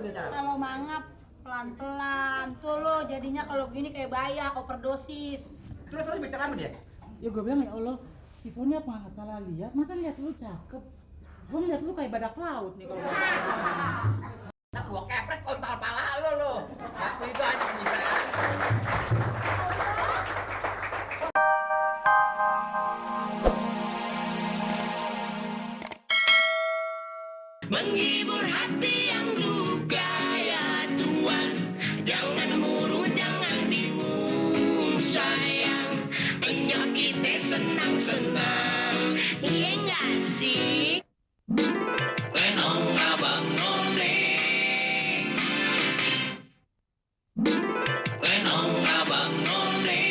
Kalau mangap pelan-pelan tuh lo jadinya kalau gini kayak bayak overdosis. Terus bicara sama dia? Ya gue bilang ya Allah, si Foni apa nggak salah lihat? Masa lihat lu cakep? Gue ngeliat lu kayak badak laut nih kalau. Tak gua kepret kontal pala lo. Aku itu aja bisa. Menghibur hati yang duka ya Tuhan. Jangan murung, jangan bingung sayang. Enyak kita senang-senang. Iya gak sih? Lenong abang none. Lenong abang none.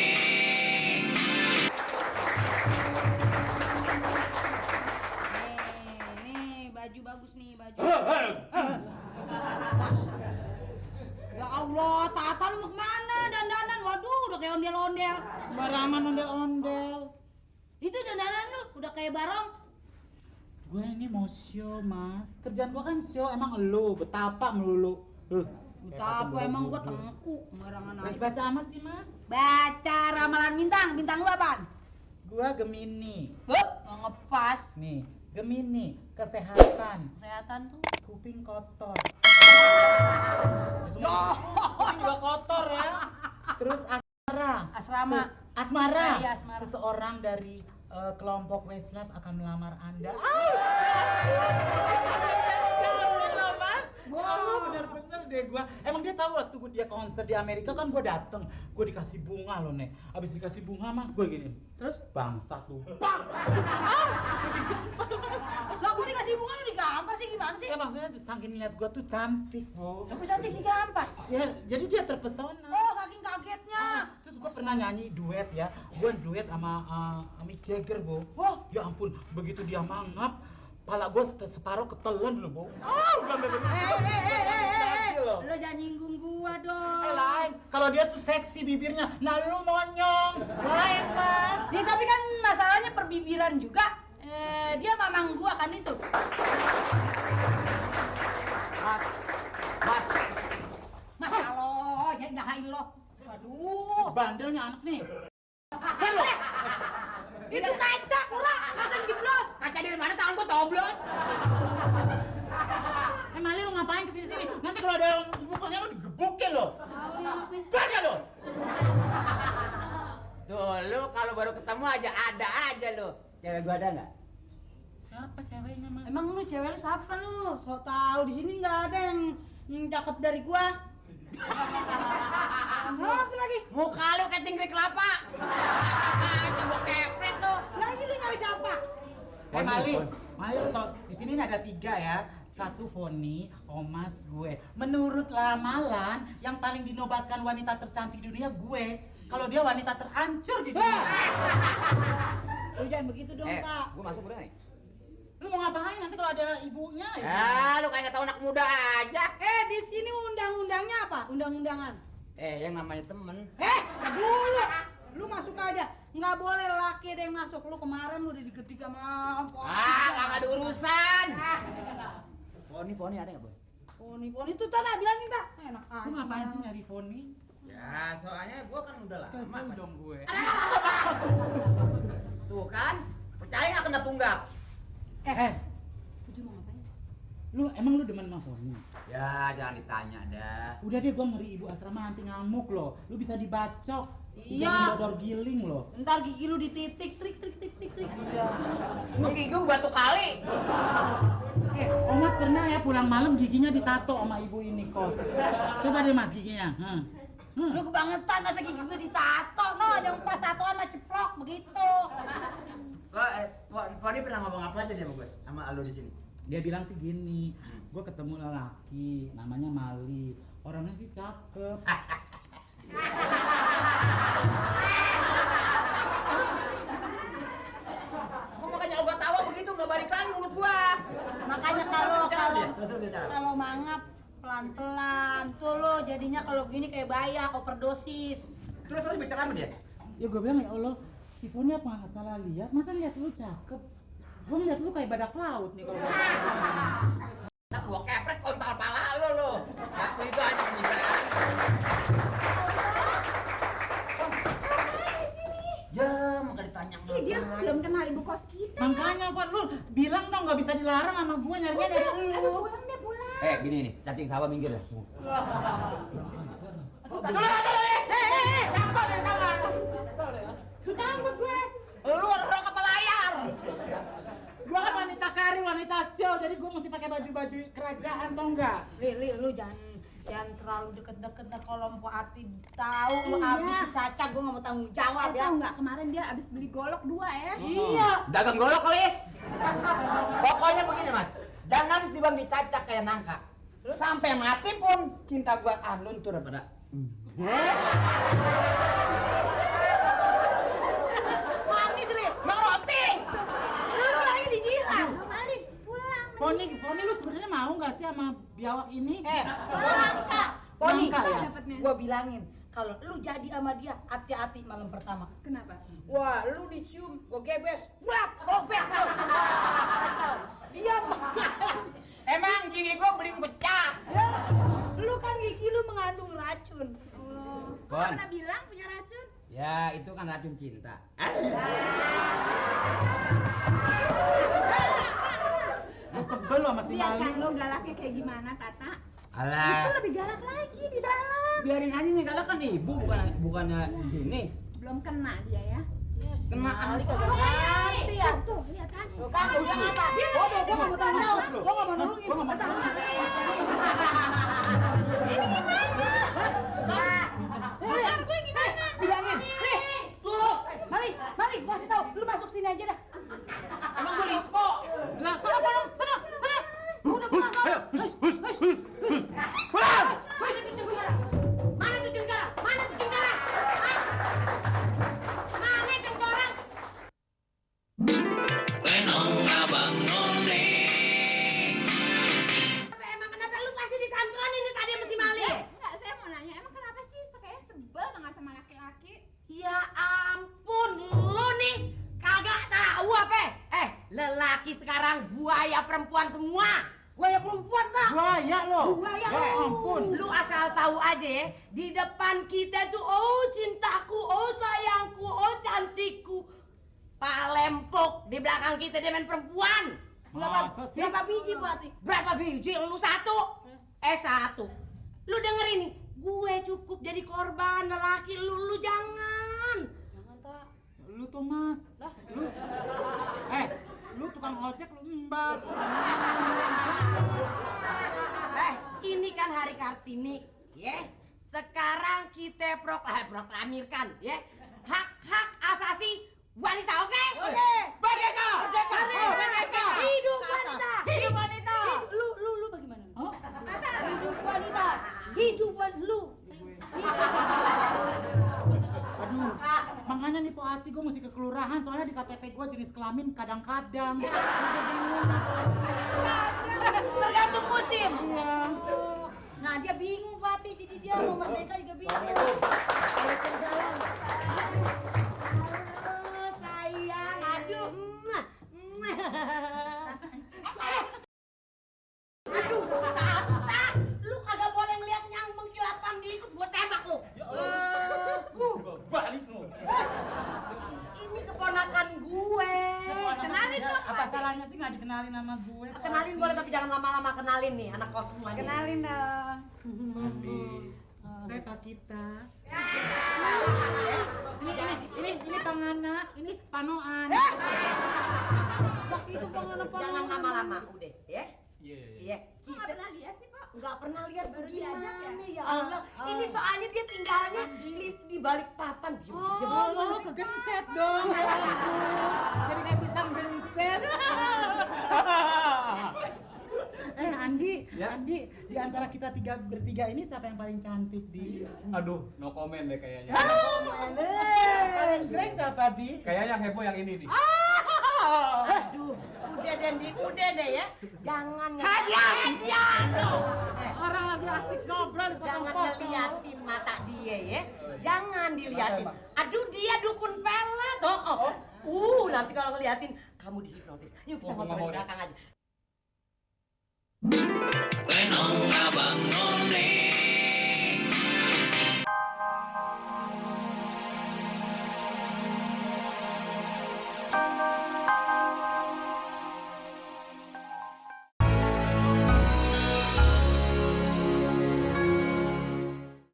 Nih baju bagus nih baju. Ya Allah, Tata lu mau kemana? Dandanan, waduh udah kayak ondel-ondel. Barangan ondel-ondel. Itu dandanan lu udah kayak barong. Gue ini mau show mas. Kerjaan gue kan show, emang lu betapa melulu. Betapa emang gua tengku barangan Lagi aja. baca apa sih mas? Baca ramalan bintang, bintang lu apaan? Gue Gemini. Nggak ngepas. Nih, Gemini, kesehatan, Kesehatan tuh. kuping kotor. Yo. Kuping juga kotor ya. Terus asmara. Asrama. Asmara. Iya, asmara. Seseorang dari kelompok Westlife akan melamar Anda. Wah, bener-bener deh gua. Emang dia tahu waktu dia konser di Amerika kan gua dateng. Gua dikasih bunga loh, Nek. Abis dikasih bunga, Mas, gua gini. Terus? Bangsat tuh. Lah gua dikasih bunga lu digampar sih gimana sih? Ya maksudnya saking lihat gua tuh cantik, Bu. Aku cantik digampar. Ya, jadi dia terpesona. Oh, saking kagetnya. Terus gue pernah nyanyi duet ya, gue duet sama Mick Jagger, Bu. Oh. Ya ampun, begitu dia mangap, pala gue separuh ketelan loh, Bu. Udah sampai begitu. Lo jangan nyinggung gua dong. Lain, kalau dia tuh seksi bibirnya, nah lu monyong. Lain, Mas. Ya tapi kan masalahnya perbibiran juga. Dia mamang gua kan itu. Mas. Masya Allah, ya ilaha illallah. Waduh. Bandelnya anak nih. Itu kaca, Kura. Masa jeblos? Kaca dari mana tangan gua toblos? Mali lu ngapain kesini-sini? Nanti kalau ada yang bukannya lu digebukin lo. Tahu nih anak nih. Baca lo. Tuh, lu kalau baru ketemu aja ada aja lu. Cewek gua ada nggak? Siapa ceweknya, Mas? Emang lu cewek lu siapa lu? So tahu di sini nggak ada yang cakep dari gua. Apa lagi? Muka lu kayak tinggi kelapa. Coba kepret tuh. Lagi lu nyari siapa? Mali lu tau, di sini ada 3 ya. Satu Foni, Omas, gue. Menurut ramalan, yang paling dinobatkan wanita tercantik di dunia gue. Kalau dia wanita terancur di dunia. Lu jangan begitu dong, Kak. Gua masuk udah nih. Lu mau ngapain nanti kalau ada ibunya ya? Lu kayak nggak tahu anak muda aja. Di sini undang-undangnya apa? Undang-undangan. Yang namanya temen. Dulu. Lu masuk aja. Nggak boleh laki ada yang masuk. Lu kemarin lu udah digedik sama Nggak ada urusan. Poni ada nggak, Boy? Poni tuh Tata bilangin, Tak. Enak aja. Lu ngapain sih nyari Foni? Ya, soalnya gua kan udah lama. Kesel dong gue. Tuh kan, percaya nggak kena tunggak? Tuh dia mau ngapain? Emang lu demen sama Foni? Ya, jangan ditanya dah. Udah deh, gue ngeri ibu asrama nanti ngamuk loh. Lu bisa dibacok. Iya. Dodor giling loh. Ntar gigi lu dititik, trik. Iya. Emang gigi gua batu kali. Omas pernah ya pulang malam giginya ditato sama ibu ini kos. Coba deh Mas giginya. Lu kebangetan masa gigi gua ditato. No, yang pas tatoan mah ceplok begitu. Poni pernah ngomong apa aja dia sama gue? Sama lu di sini? Dia bilang sih gini, gue ketemu lelaki namanya Mali. Orangnya sih cakep. Makanya gua tawa begitu nggak balik lagi mulut gua. Makanya kalau mangap pelan-pelan tuh lo jadinya kalau gini kayak bayak overdosis. Terus bicara sama dia? Ya gue bilang ya Allah, si Foni apa nggak salah lihat? Masa lihat lu cakep? Gue ngeliat lu kayak badak laut nih kalau. Tak gua kepret kontal pala lu. gini nih, cacing sawah minggir lah semua. Takut gue. Lu orang kepala layar. Gue kan wanita karir, wanita show, jadi gue mesti pakai baju-baju kerajaan, tau nggak? Li, lu jangan terlalu deket-deket, ntar kalau Mpok Ati tahu lu Iya. abis dicacak, gue nggak mau tanggung jawab ya. Tahu nggak kemarin dia abis beli golok 2 ya? Iya. Dagang golok kali. Pokoknya begini mas, jangan tiba dicacak kayak nangka. Sampai mati pun cinta gua luntur pada. Manis li. Bang roti. Lu lagi dijilat. Bang Malik pulang. Foni lu sebenarnya mau nggak sih sama biawak ini? Soalnya langka. Poni, Langka ya? Dapatnya. gua bilangin kalau lu jadi sama dia hati-hati malam pertama. Kenapa? Wah, lu dicium, gua gebes, bulat, kopek lu. Kacau. Dia Emang gigi gua beling pecah. ya, lu kan gigi lu mengandung racun. Allah. Bon. Kok pernah bilang punya racun? Ya itu kan racun cinta. Lu sebel lo sama si Lihat kan Maling. lo galaknya kayak gimana, Tata? Itu Alah. lebih galak lagi di dalam. Biarin aja nih kalau kan ibu bukannya di sini. Belum kena dia ya. Kena Kali kagak ngerti ya. Tuh, lihat kan? Tuh kan, gua bilang apa? Bodoh, gua nggak mau tahu. Gua nggak mau nulungin. Gua nggak mau tahu. Bentar, gue gimana? Bilangin. Nih, lu. Mali, gua kasih tahu. Lu masuk sini aja dah. Emang gua lispo. Lah, sana. Udah pulang kau. Pulang! Mana tuh Cengkara? Mana tuh Cengkara? Mana Cengkara? Lenong abang none. Emang kenapa lu masih disantron ini tadi sama si Mali? Enggak, saya mau nanya, emang kenapa sih kayaknya sebel banget sama laki-laki? Ya ampun, lu nih kagak tahu apa? Lelaki sekarang buaya perempuan semua. Gua ya perempuan tak? Buaya lo. Buaya Ya lo. ampun. Lu asal tahu aja ya, di depan kita tuh oh cintaku, oh sayangku, oh cantikku. Pak Lempok di belakang kita dia main perempuan. Masa sih? Berapa biji Bu Ati? Berapa biji? Lu satu. Satu. Lu dengerin nih, gue cukup jadi korban lelaki lu jangan. Jangan tak. Lu tuh mas. Lah. Lu tukang ojek lu mbak. Ini kan hari Kartini, ya. Sekarang kita proklamirkan, ya. Hak-hak asasi wanita, oke? Oke. Merdeka! Merdeka! Hidup wanita! Hidup wanita! Lu bagaimana? Oh, Hidup wanita! Hidup lu! aduh. Makanya nih Po Ati gue mesti ke kelurahan soalnya di KTP gue jenis kelamin kadang-kadang. Tergantung musim. Iya. Nah dia bingung Pak Ati, jadi dia mau merdeka juga bingung. Halo, sayang, aduh. Aduh, Tata, lu kagak boleh ngeliat yang mengkilapan di itu, gua tembak lu. Balik lu. Ini keponakan gue. Kenalin dong, Apa salahnya sih nggak dikenalin sama gue? Po Kenalin Ati? boleh tapi jangan lama-lama kenalin nih anak kos semuanya. Kenalin dong. Saya Pak Kita. Ini Pangana, ini Panoan. Bak itu pengen apa? Jangan lama-lama udah, ya. Iya. Kok nggak pernah lihat sih, Pak? Nggak pernah lihat Baru gimana diajak ya? ya Allah. Ini soalnya dia tinggalnya di balik papan. Oh, lu kegencet dong. Ya ampun. Jadi kayak pisang gencet. Andi, di antara kita bertiga ini siapa yang paling cantik, Di? Aduh, no comment deh kayaknya. Paling keren siapa, Di? Kayaknya yang heboh yang ini nih. Aduh, udah deh ya. Jangan hadiah tuh. Orang lagi asik ngobrol di Jangan potong-potong. ngeliatin mata dia ya. Jangan diliatin. Aduh, dia dukun pelet. Nanti kalau ngeliatin kamu dihipnotis. Yuk kita ngobrol di belakang aja. Lenong abang none.